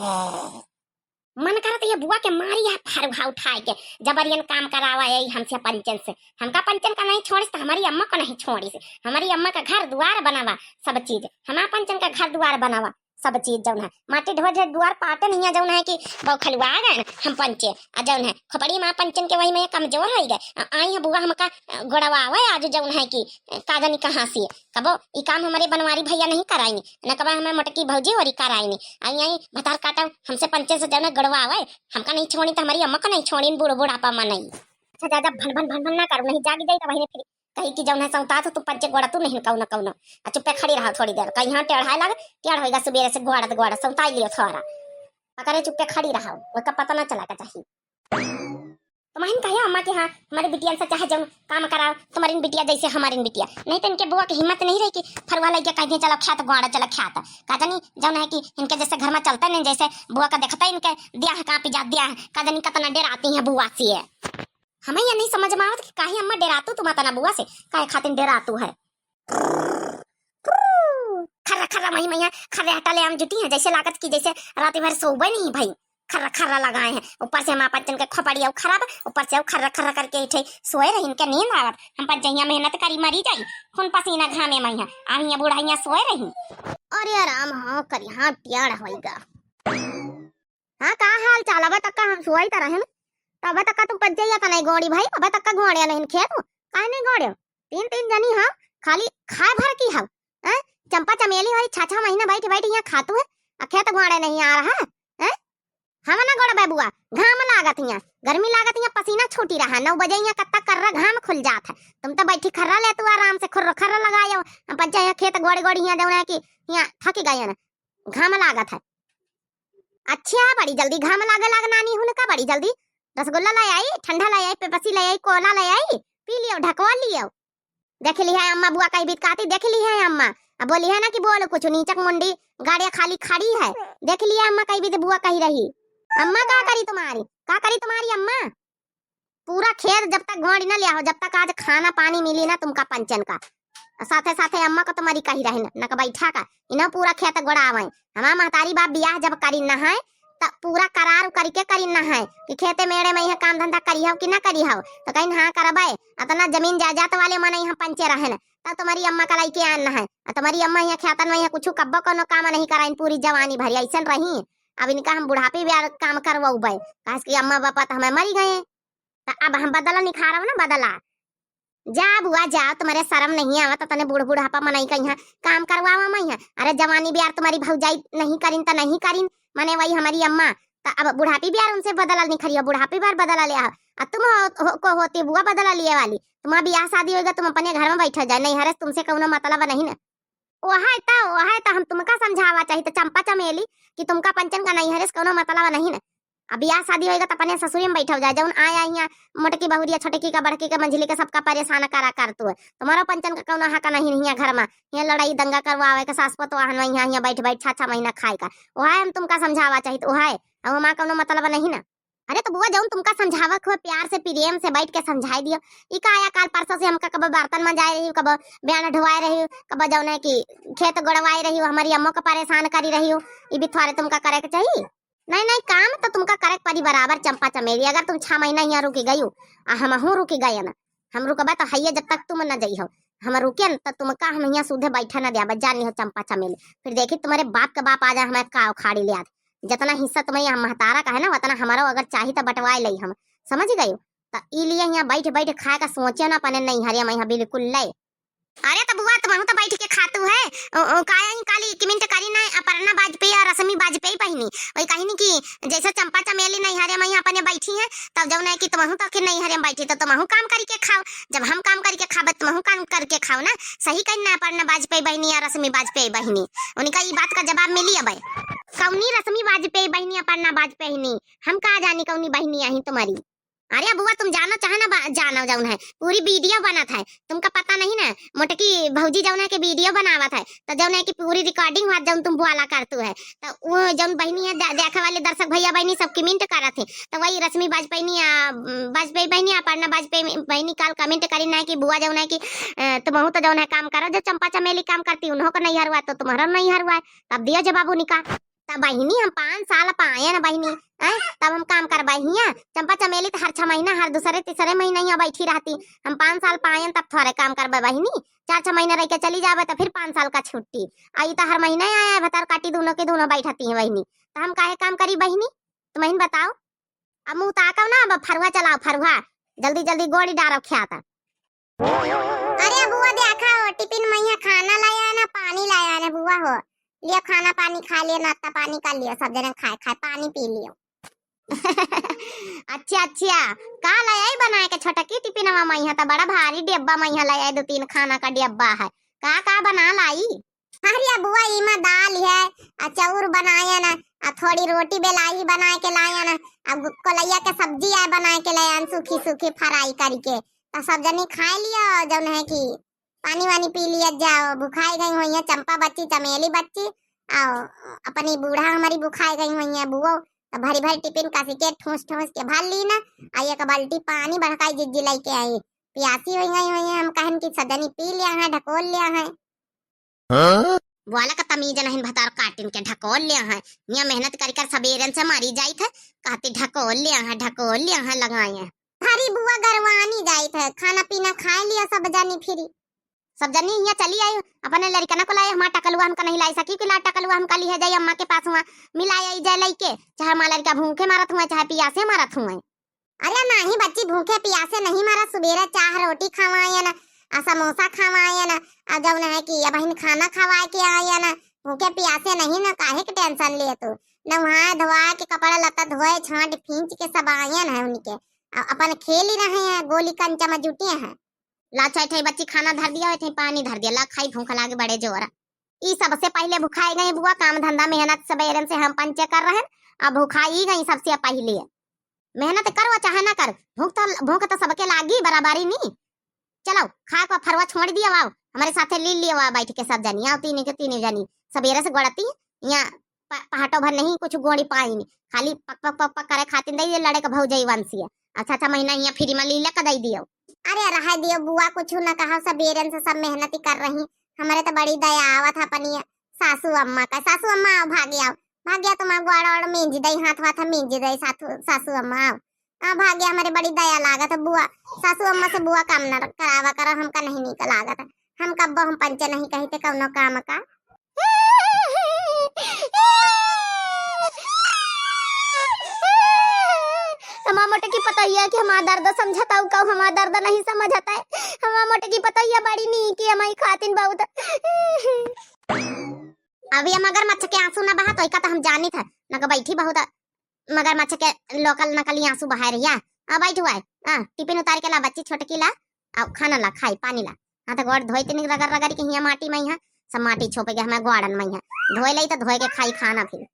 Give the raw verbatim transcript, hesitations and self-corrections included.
मन करत ये बुआ के मारी है फरुहा उठाए के, जबरियन काम करावा है हमसे पंचन से। हमका पंचन का नहीं छोड़िस तो हमारी अम्मा को नहीं छोड़िस। हमारी अम्मा का घर दुआर बनावा, सब चीज हमार पंचन का घर दुआर बनावा, सब चीज जौन है माटी ढोए ढोए दुआर पाटे नहीं है, जौन है कि बौखलुआ गए न हम पंचे। आ जौन है खोपड़ी माँ पंचन के वही में कमजोर हो गए। आ, आई है बुआ हमका, अ, गोड़वावे आज जौन है कि, अ, का जानी कहाँ से। कबो ई काम हमारे बनवारी भैया नहीं कराइनी, न कबो हमारे मोटकी भौजी ओरी कराइनी। आई आई भतार काटा हमसे पंचे से जौन है गोड़वावे, हमका नहीं छोड़ी तो हमारी अम्मा को नहीं छोड़ी, बूढ़ बुढ़ापा में नहीं। अच्छा ज्यादा भन भन भन भन ना करू, नहीं जागी जाई तो वही फिर कही कि जौन है सौता तो तू पंचे गोड़ा तू नहीं कौनो कौनो। आ चुप्पे खड़ी रहो थोड़ी देर, कहीं यहाँ टेढ़ाए लगे, टेढ़ होएगा सुबेरे से गोड़ा गोड़ा सौता लियो थोड़ा। पकड़े चुप्पे खड़ी रहो, उसका पता ना चला का चाहिए। तुम्हारिन कहियो अम्मा के हाँ, हमारी बिटियन से चाहे जौन काम कराओ, तुम्हारिन बिटिया जैसे हमारिन बिटिया। नहीं तो इनके बुआ की हिम्मत नहीं रही कि फरुआ लइके कह दिए, "चलो ख्यात, गोड़ा चलो ख्यात।" का जानी जौन है कि इनके जैसे घर में चलता नहीं, जैसे बुआ का देखता ही इनके दिया है कांपी जात दिया है। का जानी कितना डेराती हैं बुआ से। हमें ये नहीं समझ में आवत कि काहे अम्मा डेरातू तुम अतना बुआ से, काहे खातिर डेरातू है। खर्रा खर्रा मही मैया, खर्रे हटा ले आम जुटी हैं, जैसे लागत कि जैसे रात भर सोबे नहीं भाई। खर्रा खर्रा लगाए हैं, ऊपर से हमार पंचन के खोपड़ी अउ खराब, ऊपर से अउ खर्रा खर्रा करके इठे सोए रही, इनके नींद आवत। हम पंचैया मेहनत करी मरी जाई, खून पसीना घामे मैया, आ हियाँ बुढ़ैया सोए रही। अरे आराम हो करी, हाँ टियाड़ होइगा। हाँ का हाल चाल? अबे तक का हम सोई त रहन, तबे तक का तुम पंचैया त नहीं गोड़ी भाई, अबे तक का गोड़े नहीं खेत, काहे नहीं गोड़े? तीन तीन जनी हाँ, खाली खाए भर की हव, हैं? चंपा चमेली होई, छह छह महीना बैठ बैठ यहाँ खातू है, आ खेत गोड़े नहीं आ रहा है, हैं? हम ना गोड़बे बुआ, घाम लागत हियाँ, गर्मी लागत हियाँ, पसीना छूटी रहा, नौ बजे हियाँ कत्ता कर्रा घाम खुल जात है, तुम तो बैठी खर्रा ले तू आराम से खुर्रो खर्रा लगायो, हम पंचे हियाँ खेत गोड़े गोड़े हियाँ जौन है कि हियाँ थक गए ना, घाम लागत है। अच्छा बड़ी जल्दी घाम लागे लाग नानी हुन का बड़ी जल्दी रसगुल्ला ले आई, ठंडा ले आई, पेपसी ले आई, कोला ले आई, पी लियो, ढकवा लियो। देख ली है अम्मा बुआ कही बितकाती, देख ली है अम्मा। अब बोली है ना कि बोल कुछ, नीचक मुंडी गाड़िया खाली खड़ी है। देख ली है अम्मा कही बीत बुआ कही रही। अम्मा का करी तुम्हारी, का करी तुम्हारी अम्मा? पूरा खेत जब तक गोड़ी न लिया हो, जब तक आज खाना पानी मिली ना तुमका पंचन का। साथे साथे अम्मा को तुम्हारी कही रही ना, न का बैठा का, इन्हें पूरा खेत गोड़ावे। हमार महतारी बाप बियाह जब करी न है, त पूरा करार करके करी न है कि खेते मेड़े में यहाँ काम धंधा करी हो कि ना करी हो। तो कहीं हाँ करबे, अतना जमीन जायदाद वाले मन यहाँ पंचे रहे न, तब तुम्हारी अम्मा का लइके आन न है। आ तुम्हारी अम्मा यहाँ खेतन में यहाँ कुछ कब्बो कोनो काम नहीं कराइन, पूरी जवानी भरी ऐसन रही। अब इनका हम बुढ़ापे भी काम करवाउबे, काहे कि अम्मा बापा तो हमें मरी गए। त अब हम बदला निखारब ना, बदला। जा बुआ जा, तुम्हारे शर्म नहीं आवत, तने बूढ़ बुढ़ापा मनई का यहाँ काम करवावा मैं यहाँ। अरे जवानी भी यार तुम्हारी भौजाई नहीं करिन त नहीं करिन, मने वही हमारी अम्मा। त अब बुढ़ापी भी यार उनसे बदला निखरियो, बुढ़ापी बार बदला ले आओ। आ तुम हो, हो, को होती बुआ बदला लिए वाली, तुम्हारा बियाह शादी होएगा, तुम अपने घर में बैठा जाए, नहीं हरे तुमसे कौनो मतलब नहीं ना। ओहे त, ओहे त हम तुमका समझावा चाहित चंपा चमेली कि तुमका पंचन का नैहरे से कौनो मतलब नहीं न। अब बियाह शादी होइगा त अपने ससुरी में बैठल जाए, जौन आया हियाँ मोटकी बहुरिया छोटकी का बड़की का मंझली का सबका परेशान करा करतू है। तुम्हारा पंचन का कौनो हक नहीं हियाँ घर में, हियाँ लड़ाई दंगा करवावे के सास पतोहन में हियाँ, हियाँ बैठ बैठ छह छह महीना खाए का। ओहे हम तुमका समझावा चाहित, ओहे। अब हमार कौनो मतलब नहीं ना। अरे तो बुआ, जौन तुमका समझावक हुए, प्यार से, प्रेम से बैठ के समझाई दियो। ई का आया काल परसों से हमका कबो बर्तन मंजाए रही, कबो बयान ढोवाए रही, कबो जौन है कि खेत गोड़वाए रही, हमारी अम्मो का परेशान करी रही हो। ई भी थोड़े तुमका करे के चाहिए। नहीं, नहीं, काम तो तुमका करे के पड़ी बराबर, चंपा चमेली। अगर तुम छह महीना यहाँ रुकी गई हो, आ हमहू रुकी गए ना, हम रुकबा तो हइये, जब तक तुम न जइहो, हम रुके न, त तुमका हम यहाँ सूधे बैठा न द्याबा, जानी हो चंपा चमेली। फिर देखी तुम्हारे बाप के बाप आ जाए, हमारे का उखाड़ी ले आत। जितना हिस्सा तुम्हें यहाँ महतारा का है ना, उतना हमारो अगर चाही त बंटवाए लई हम, समझ गई? त ई लिए यहाँ बैठ बैठ खाए का सोचे ना, अपने नैहरे में यहाँ बिल्कुल ले। अरे त बुआ, तुमहू तो बैठ के खातू है, ओ, ओ, काहे ही काली comment करी ना, अपर्णा वाजपेयी और रश्मि वाजपेयी बहिनी, वही कहिनी कि जैसे चंपा चमेली नैहरे में यहाँ अपने बैठी है, तब जौन है कि तुमहू तो आखिर नैहरे में बैठी, तो तुमहू काम करके खाओ। जब हम काम करके खाबे, तुमहू काम करके खाओ ना। सही कही ना, अपर्णा वाजपेयी बहिनी या रश्मि वाजपेयी बहिनी, उनका ई बात का जवाब मिली। अब कौनी रश्मि वाजपेयी बहिनी, अपर्णा वाजपेयी बहिनी, हम का जानी कौनी बहिनी आई तुम्हारी। अरे बुआ, तुम जानो चाहे ना बा-, जानो, जौन है पूरी video बनत है, तुमका पता नहीं ना? मोटकी भौजी जौन है कि video बनावत है, तो जौन है कि पूरी recording हुआ, जौन तुम बुआला करतू है, तो वो जौन बहिनी है, दे-, देखे वाले दर्शक भैया बहिनी सब comment करत है, तो वही रश्मि वाजपेयी आ, वाजपेयी बहिनी, अपर्णा वाजपेयी बहिनी काल comment करी ना कि बुआ जौन है कि, अ, तुमहू तो जौन है काम करो, जो चंपा चमेली काम करती, उन्हों का नैहर हुआ तो तुम्हारा नैहर हुआ है, तब दियो जवाब उनका। तब बहिनी, हम पाँच साल पायन बहिनी, हैं? तब हम काम करबै हियाँ। चंपा चमेली त हर छह महीना, हर दूसरे तीसरे महीना हियाँ बैठी रहती। हम पाँच साल पायन, तब थोरे काम करबै बहिनी। चार छह महीना रह के चली जाबै, त फिर पाँच साल का छुट्टी। आ ई त हर महीना आया है, भतार काटी दूनों के दूनों बैठती हैं बहिनी। त हम काहे काम करी बहिनी? तुम ही बताओ। अब मुँह ताकब ना, अब फरुआ चलाओ, फरुआ। जल्दी जल्दी गोड़ी डारब ख्यात। अरे बुआ, देखा हो, टिफिन में यहाँ खाना लाया है ना, पानी लाया है ना बुआ हो। लियो खाना पानी खा लियो, नाश्ता पानी कर लियो, सब जने खाए खाए पानी पी लियो। अच्छा अच्छा, का लाया है बनाए के छोटकी टिफिनवा में? यहाँ तो बड़ा भारी डिब्बा में यहाँ लाया है, दो तीन खाना का डिब्बा है। का का बना लाई? अरे बुआ, इमा दाल है, आ चाउर बनायन, आ थोड़ी रोटी बेलाई बनाए के लायन, आ गु-, कोलैया के सब्जी आए बनाए के लायन, सूखी सूखी फ्राई करके। त सब जनी खाए लियो, जौन है कि पानी वानी पी लिया जाओ। भुखाई गई होइहैं चंपा बच्ची, चमेली बच्ची, आओ अपनी बूढ़ा हमारी भुखाई गई होइहैं बुओ। त भरी भरी टिफिन कसी के ठूस ठूस के भर ली ना, आ एक बाल्टी पानी बड़काई जिज्जी लेके आई। पियासी होई गई होइहैं, हम कहन कि सब जनी पी लिया है, ढकोल लिया है। हाँ? बोला का तमीज नहीं, भतार काटिन के ढकोल ले हैं। यहाँ मेहनत कर कर सबेरन से मारी जाइत है, कहती ढकोल ले हैं, ढकोल ले हैं लगाए हैं। हरी बुआ गरवानी जाइत है, खाना पीना खाए लिया सब जनी फिरी। सब जनी यहाँ चली आई, अपने लड़कना को लाए, हमारा टकलुआ हमका नहीं लाई सकी कि ला टकलुआ हमका लिहे जाई अम्मा के पास, हुआ मिलाए आई जाए लइके, चाहे हमारा लड़का भूखे मारत हुआ, चाहे पियासे मारत हुआ। अरे नाही बच्ची, भूखे पियासे नहीं मरा, सुबेरे चाह रोटी खवायन, आ समोसा खवायन, आ जौन है कि अबहिन खाना खवाए के आयन, भूखे पियासे नहीं न, काहे के टेंशन लिए तू? नहाए धोआए के कपड़ा लत्ता धोए छांट फींच के सब आयन है उनके, आ अपन खेली रहे हैं, गोली कंचा में जुटे हैं। ला चाहे थे बच्ची खाना धर दिया, थे पानी धर दिया, ला खाई, भूख लागे बड़े जोर। ई सबसे पहिले भुखाए गई बुआ, काम धंधा मेहनत सबेरन से हम पंचे कर रहे हैं, अब भुखाई गई सबसे पहिले। मेहनत करो चाहे ना कर, भूख तो, भूख तो सबके लागी बराबरी नी। चलो, खा के फरवा छोड़ दिया, आओ, हमारे साथे ली लिया, आओ बैठ के सब जनी, आओ तीन के तीन जनी। सबेरे से गोड़ती, यहाँ प-, पहाटो भर नहीं कुछ गोड़ी पाई नी, खाली पक पक पक पक करे खातिन दे, ये लड़े के भौजाई वंशिया। अच्छा, अच्छा, महीना यहाँ फ्री में लीला का दे दियो। अरे रह दियो बुआ, कुछ न कहा, सबेरन से सब मेहनत ही कर रही। हमारे तो बड़ी दया आवत है अपनी सासू अम्मा का। सासू अम्मा आओ, भागे आओ, भागे आओ, तुम्हारा गोड़ ओड़ मींज दई, हाथ वाथ मींज दई, सासू, सासू अम्मा आओ। हाँ, भाग्य हमारे बड़ी दया लागत है बुआ। सासू अम्मा से बुआ काम न करावा करो, हमका नहीं नीक लागत है। हम कब्बो हम पंचे नहीं कही थे कौनो काम का। हमार मोटकी पतोहिया कि हमार दर्द समझत हऊ, कहू हमार दर्द नहीं समझत है। हमार मोटकी पतोहिया बड़ी नीक है, हमारी खातिन बहुत। अभी हम मगरमच्छ के आंसू न बहा तो इका तो हम जानी था, न बैठी बहुत मगरमच्छ के लोकल नकली आंसू बहाए रहिया। आ बैठ हुआ है, आ टिफिन उतार के ला बच्ची छोटकी ला, आ खाना ला, खाई पानी ला। हाथ गोड़ धोए तनी रगड़ रगड़ के हिया माटी में हिया, सब माटी छोपे के हमें गोड़न में हिया। धोए लई तो धोए के खाई खाना फिर।